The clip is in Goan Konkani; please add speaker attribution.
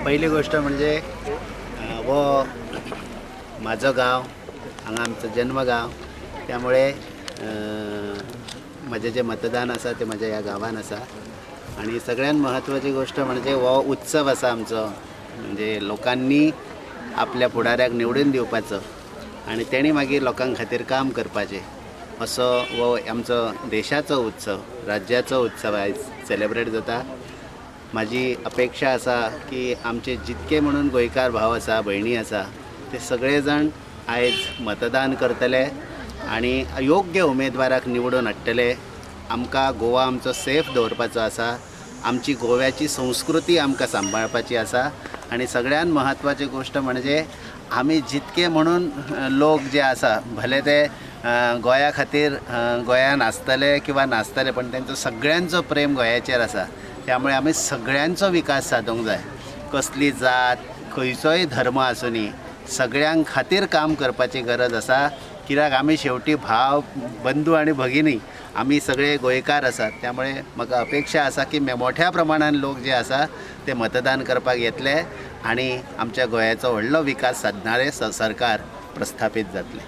Speaker 1: पहिली गोष्ट म्हणजे हो म्हाजो गांव, हांगा आमचो जन्म गांव, त्यामुळे म्हजें जें मतदान आसा तें म्हज्या ह्या गांवान आसा. आनी सगळ्यात म्हत्वाची गोष्ट म्हणजे हो उत्सव आसा आमचो, म्हणजे लोकांनी आपल्या फुडाऱ्याक निवडून दिवपाचो आनी तेणी मागीर लोकां खातीर काम करपाचें, असो हो आमचो देशाचो उत्सव, राज्याचो उत्सव आयज सेलेब्रेट जाता. म्हाजी अपेक्षा आसा की आमचे जितके म्हणून गोंयकार भाव आसा, भयणी आसा, ते सगळे जाण आयज मतदान करतले आनी योग्य उमेदवाराक निवडून हाडटले. आमकां गोवा आमचो सेफ दवरपाचो आसा, आमची गोव्याची संस्कृती आमकां सांबाळपाची आसा. आनी सगळ्यान म्हत्वाची गोश्ट म्हणजे आमी जितके म्हणून लोक जे आसा, भले ते गोंया खातीर गोंयान आसतले किंवा नासतले, पण तेंचो सगळ्यांचो प्रेम गोंयाचेर आसा. त्यामुळे आमी सगळ्यांचो विकास सादूंक जाय. कसली जात, खंयचोय धर्म आसुनी, सगळ्यां खातीर काम करपाची गरज आसा. कित्याक आमी शेवटी भाव, बंधू आनी भगिनी आमी सगळे गोंयकार आसात. त्यामुळे म्हाका अपेक्षा आसा की मोठ्या प्रमाणान लोक जे आसा ते मतदान करपाक येतले आनी आमच्या गोंयाचो व्हडलो विकास सादणारे सरकार प्रस्थापीत जातलें.